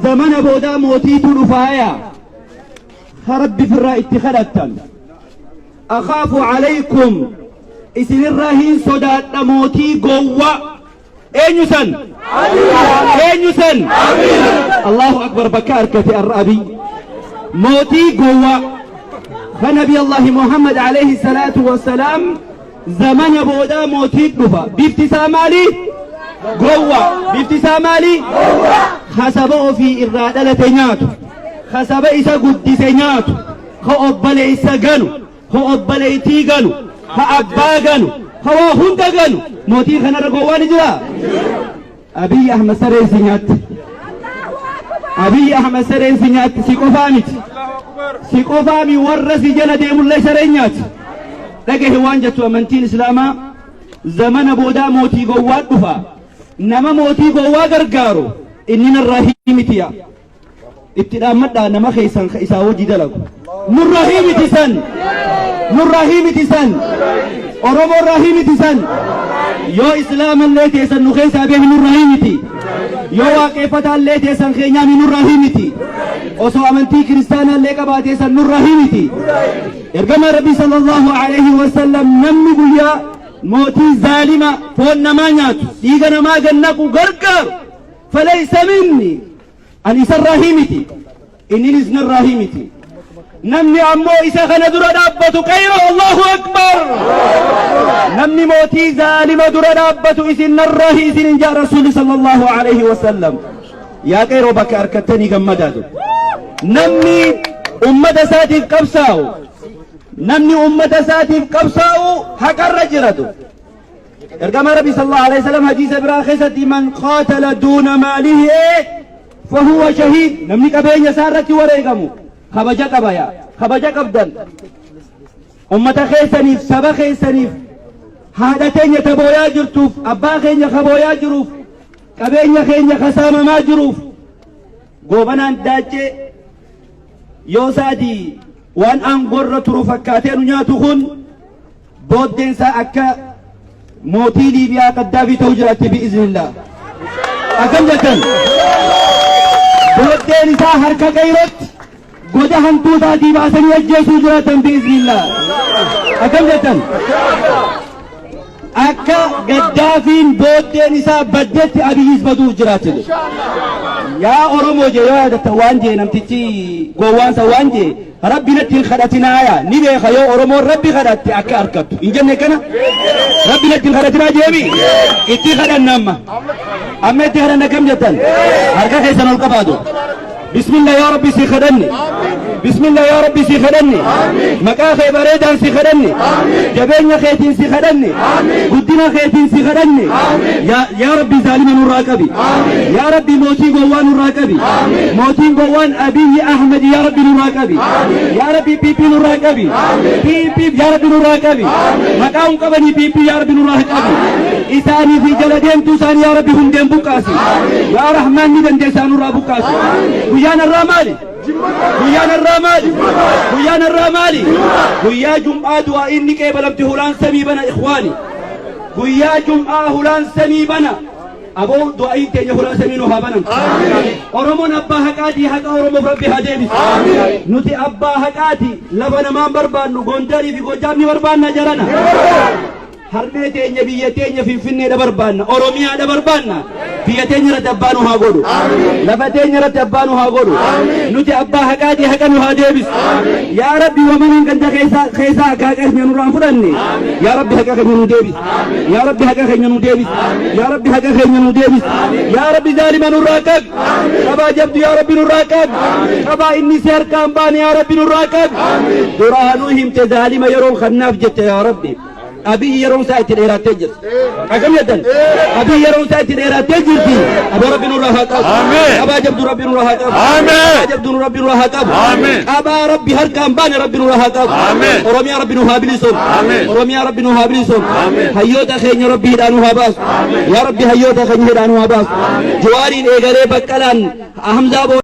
Zamana boodaa mootiitu dhufaaya. Ka Rabbi firraa itti kadhattan. Akhaafu alaykum isinirraa hin sodaadha mootii gowwaa. Eenyu san? Eenyu san? Allahu akbar, bakka arkate arra Abiy. Mootii gowwaa. Ka Nabi Allahi Muhammad alayhi salaatu wassalaam zamana boodaa mootii dhufa. Bifti isaa maali? Gowwaa. Bifti isaa maali? Ka saba ofii irraa dhalate nyaatu. Ka saba isa guddise nyaatu. Ka obboleessa ganu. Ka obboleettii ganu. Ka abbaa ganu. Ka waa hunda ganu. Mootii kanarra gowwaa ni jiraa? Abiy Ahmad, sareen si nyaatti. Abiy Ahmad, sareen si nyaatti. Si qofaa miti. Si qofaa mi, warra si jala deemullee sareen nyaatti. Dhagahe waan jettu amantiin Islaamaa. Zamana boodaa mootii gowwaa dhufa. Nama mootii gowwaa gargaaru inni narraa himitiya. Itti dhaammadhaa nama keessan isaa wajji dalagu. Nurraa himiti san. Nurraa himiti san. Oromoorraa himiti san. Yoo Islaamallee teessan nu keessaa beeki, nurraa himiti. Yoo waaqeffataallee teessan keenyaami, nurraa himiti. Osoo amantii kiristaanaallee qabaatee san, nurraa himiti. Ergama Rabbii sallallahu alaihi wasallam, namni guyyaa mootii zaalima foon namaa nyaatu, dhiiga namaa gannaqu gargaaru, falaysa minni, ani isarraa himiti, inninis narraa himiti. Namni ammoo isa kana dura dhaabbatu, qayro, Allahu akbar, namni mootii zaalima dura dhaabbatu isin narraa isin hin jaa Rasuuli sallallahu alaihi wasallam. Yaa qeeroo, bakka harkattanii gammadaa jiru. Namni ummata isaatiif qabsaa'u, namni ummata isaatiif qabsaa'u haqarra jiratu. Ergama Rabbi sallallahu alaihi wasallam hadiisa biraa keessatti, man qaatala duuna maalihi fahuwa shahiid. Namni qabeenya isaa irratti wareegamu kabaja qaba. Yaa kabaja qabdan ummata keessaniif, saba keessaniif, haadha teenya tabooyaa jirtuuf, abbaa keenya kabooyaa jiruuf, qabeenya keenya kasaamamaa jiruuf. Goobanaan Daaccee yoo saadi waan aangoorra turu fakkaatee nu nyaatu kun booddeen isaa akka mootii Liibiyaa Qaddaafii ta'uu jiraatti bi'iznillah. Akkam jettan? Booddeen isaa harka qeyrootti goda hantuutaatii baasanii ajjeesuu jiraatan bi'iznillah. Akkam jettan? Akka Gaddaafiin booddeen isaa baddetti Abiyyis baduuf jiraachise. Yaa Oromoo jee, yoo yaadattan waan jee namtichi gowwaansa, waan jee, Rabbi natti hin kadhatinaaya. Ni beeka yoo Oromoon Rabbi kadhatte akka argattu. Hin jenne kana? Rabbi natti hin kadhatinaa jeemi? Itti kadhanna amma. Amma itti kadhanna. Kam jettan? Harka keessan ol qabaatu. Bismillah, yaa Rabbi si kadhanne. Bismillah, yaa Rabbi si kadhanne. Maqaa kee bareedaan si kadhanne. Jabeenya keetiin si kadhanne. Guddina keetiin si kadhanne. Yaa Rabbi, zaalima nurraa qabi. Yaa Rabbi, mootii gowwaa nurraa qabi. Mootiin gowwaan Abiyyi Ahmed, yaa Rabbi, nurraa qabi. Yaa Rabbi, PP nurraa qabi. PP, yaa Rabbi, nurraa qabi. Maqaa hin qabanii PP, yaa Rabbi, nurraa qabi. Isaanii fi jala deemtuu isaanii, yaa Rabbi, hundeen buqqaasi. Yaa Rahmaan, ni dandeessaa, nurraa buqqaasi. Guyyaan har'aa maali? Guyyaan har'aa maali? Guyyaan har'aa maali? Guyyaa Jum'aa, du'aa inni qeebalamti, hulaan samii bana, ikhwaani. Guyyaa Jum'aa hulaan samii bana. Aboo, du'aa'iin teenya hulaa samii nu haa banamtu. Oromoon abbaa haqaatii, haqa Oromoof Rabbi haa deebisu. Nuti abbaa haqaati, lafa namaan barbaannu, Gondarii fi Gojaam ni barbaanna jarana. Harmee teenya, biyya teenya Finfinneedha barbaanna, Oromiyaadha barbaanna. Biyya teenya irratti abbaa nu haa godhu. Lafa teenya irratti abbaa nu haa godhu. Nuti abbaa haqaatii, haqa nu haa deebisu. Yaa Rabbi, wamaniin ganda keessaa keessaa akka haqa keenya nurraan fudhanne. Yaa Rabbi, haqa keenya nu deebisi. Yaa Rabbi, haqa keenya nu deebisi. Yaa Rabbi, haqa keenya nu deebisi. Yaa Rabbi, zaalima nurraa qabi. Qabaa jabdu, yaa Rabbi, nurraa qabi. Qabaa inni si harkaan baane, yaa Rabbi, nurraa qabi. Duraanuu himte zaalima yeroon kannaaf jette, yaa Rabbi. Abiyyi yeroon isaa itti dheerattee jirti. Akkam jettan? Abiyyi yeroon isaa itti dheerattee jirti. Aboo, Rabbi nurraa haa qabu. Qabaa jabdu Rabbi nurraa haa qabu. Qabaa jabdu Rabbi nurraa haa qabu. Qabaa Rabbi harkaan baane Rabbi nurraa haa qabu. Oromiyaa Rabbi nu haa bilisoom. Oromiyaa Rabbi nu haa bilisoom. Hayyoota keenya Rabbi hidhaa nu haa baasu. Yaa Rabbi, hayyoota keenya hidhaa nu haa baasu. Jawaariin eegalee Baqqalaan Hamzaa.